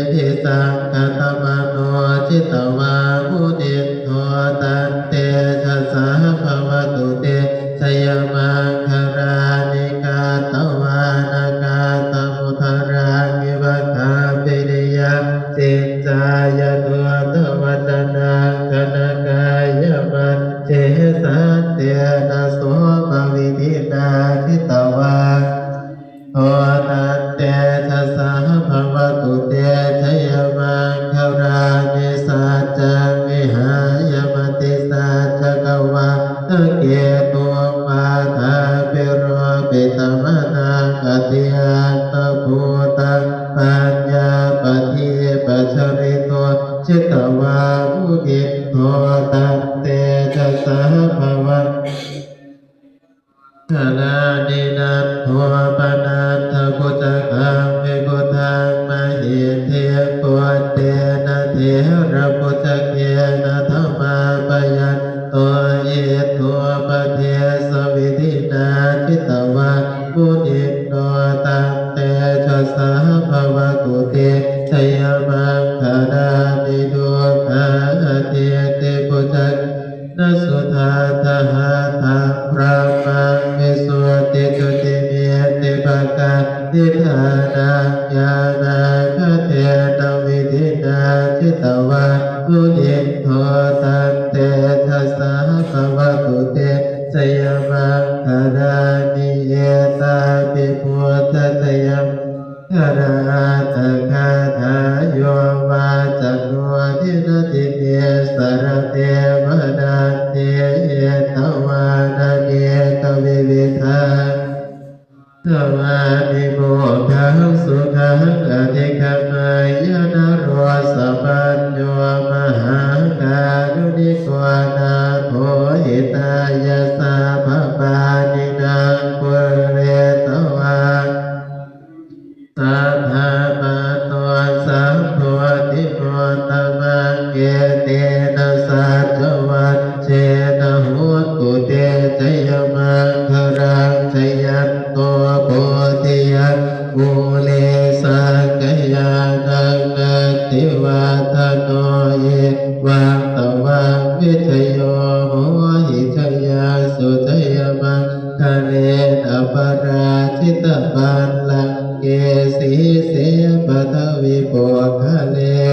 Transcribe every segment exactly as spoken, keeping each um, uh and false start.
iddhībhisaṅkhatamano jitavā munindo tantejasā bhavatu te jayamaṅgalāni. Katvāna kaṭṭhamudaraṃ iva gabbhinīyā ciñcāya duṭṭhavacanaṃ janakāyamajjhe santena somavidhinā jitavā munindo tantejasā bhavatu te jayamaṅgalāni. Saccaṃ vihāya matisaccakavādaketuṃ vādābhiropitamanaṃ atiandhabhūtaṃ paññāpadīpajalito jitavā munindo tantejasā bhavatu te jayamaṅgalāni. Nandopanandabhujagaṃ vibudhaṃ mahiddhiṃ puttena therabhujagena damāpayanto iddhūpadesavidhinā jitavā munindo tantejasā bhavatu te jayamaṅgalāni. Duggāhadiṭṭhibhujagena sudaṭṭhahatthaṃ brahmaṃ visuddhijutimiddhibakābhidhānaṃ ñāṇāgadena vidhinā jitavā munindo tantejasā bhavatu te jayamaṅgalāni. Etāpi buddhajayamaṅ galaaṭṭhagāthā yo vācano dinadine sarate matandī hitvānanekavividhāni cupaddavāni mokkhaṃ sukhaṃ adhigameyya naro sapañño. Mahākāruṇiko nātho hitāya sabbapāṇinaṃ pūretvā sabbāpatto sambodhimuttamaṃ. Etena saccavajjena hotu te jayamaṅgalaṃ. Jayanto bodhiyā mūle sakyānaṃ nandivaḍḍhano evaṃ tvaṃ vijayo hohi jayassu jayamaṅ gale. Aparājitapallaṅke sīse paṭhavipokkhare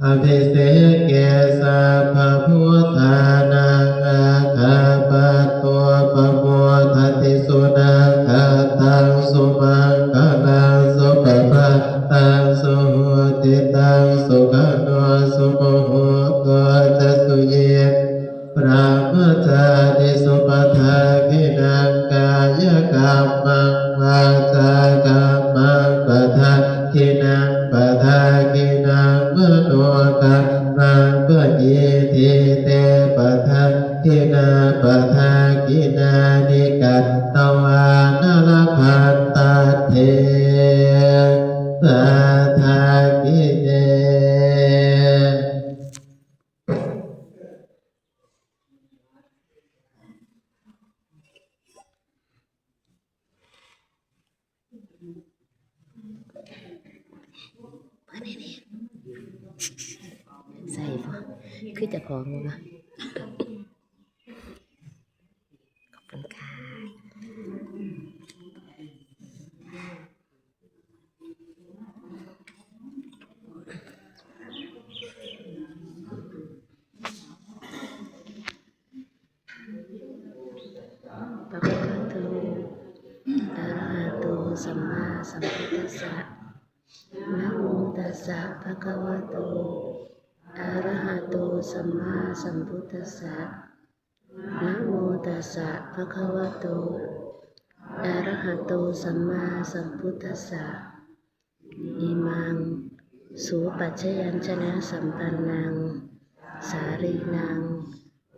abhiseke sabbabuddhānaṃ aggappatto pamodati. Sunakkhattaṃ sumaṅgalaṃ supabhātaṃ suhuṭṭhitaṃ sukhaṇo sumuhutto ca suyiṭṭhaṃ brahmacārisu. Padakkhiṇaṃ kāyakammaṃ vācākammaṃ padakkhiṇaṃ padakkhiṇaṃ manokammaṃ paṇidhī te padakkhiṇā. Padakkhiṇāni katvāna labhantatthe padakkhiṇe. ใส่บ่ คือเจ้าของบ่วะ ขอบคุณค่ะ Bhagavato. sammāsambuddhassa. Namo tassa bhagavato arahato sammāsambuddhassa. Namo tassa bhagavato arahato sammāsambuddhassa. Imaṃ sūpajayañjanasampannaṃ sārīnaṃ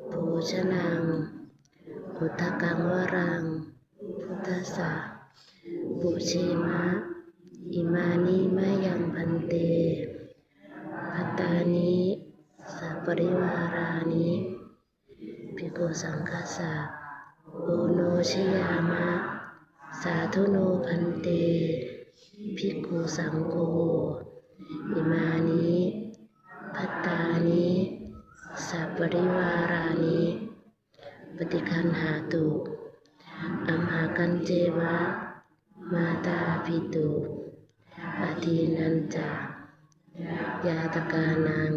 bhojanaṃ udakaṃ varaṃ buddhassa pūjema. Imāni mayaṃ bhante bhattāni saparivārāni bhikkhusaṅghassa oṇojayāma. Sādhu no bhante bhikkhusaṅgho imāni bhattāni saparivārāni paṭiggaṇhātu amhākañceva mātāpitu adinnañca ñātakānaṃ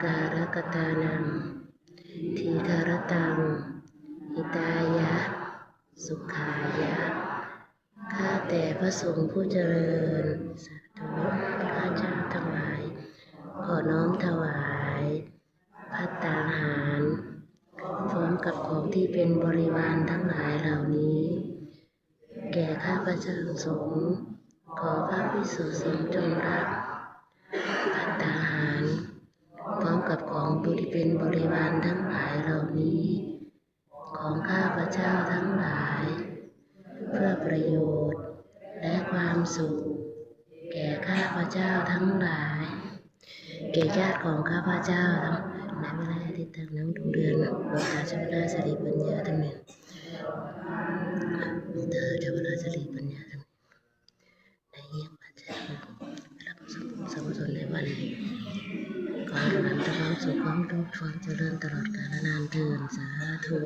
kālakatānaṃ dīgharattaṃ hitāya sukhāya. ข้าแต่พระสงฆ์ผู้เจริญ สาธุ ข้าพเจ้าทั้งหลาย ขอน้อมถวาย ภัตตาหาร พร้อมกับของที่เป็นบริวารทั้งหลายเหล่านี้ แก่ข้าพเจ้าสงฆ์ ขอพระภิกษุสงฆ์จงรับ ภัตตาหาร พร้อมกับของที่เป็นบริวารทั้งหลายเหล่านี้ ของข้าพเจ้าทั้งหลาย เพื่อประโยชน์และความสุข แก่ข้าพเจ้าทั้งหลาย แก่ญาติของข้าพเจ้าทั้ง ในเวลาที่ตั้งนั่งดวงเดือน หลวงตาเจ้าพระราชรีปัญญาทั้งนั้น หลวงตาเจ้าพระราชรีปัญญาทั้งนั้น ในเยี่ยมพระเจ้า รับสมบูรณ์สมบูรณ์ในวันนี้ ขอให้นำแต่ความสุข ความทุกข์ ความเจริญตลอดกาลนานเทอญ สาธุ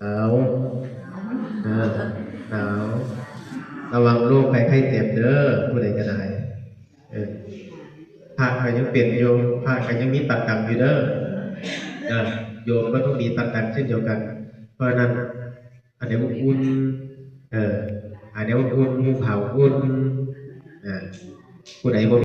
เอา เออ เอา ระวังโรคภัยไข้เจ็บเด้อ ผู้ใดก็ได้ เออ พระก็ยังเป็นอยู่ พระก็ยังมีตังค์อยู่เด้อ นะ โยมก็ต้องมีตังค์เช่นเดียวกัน เพราะฉะนั้น อันไหนอุ่นๆ เออ อันไหนอุ่นๆ หมู่เขาอุ่น อ่า ผู้ใดบ่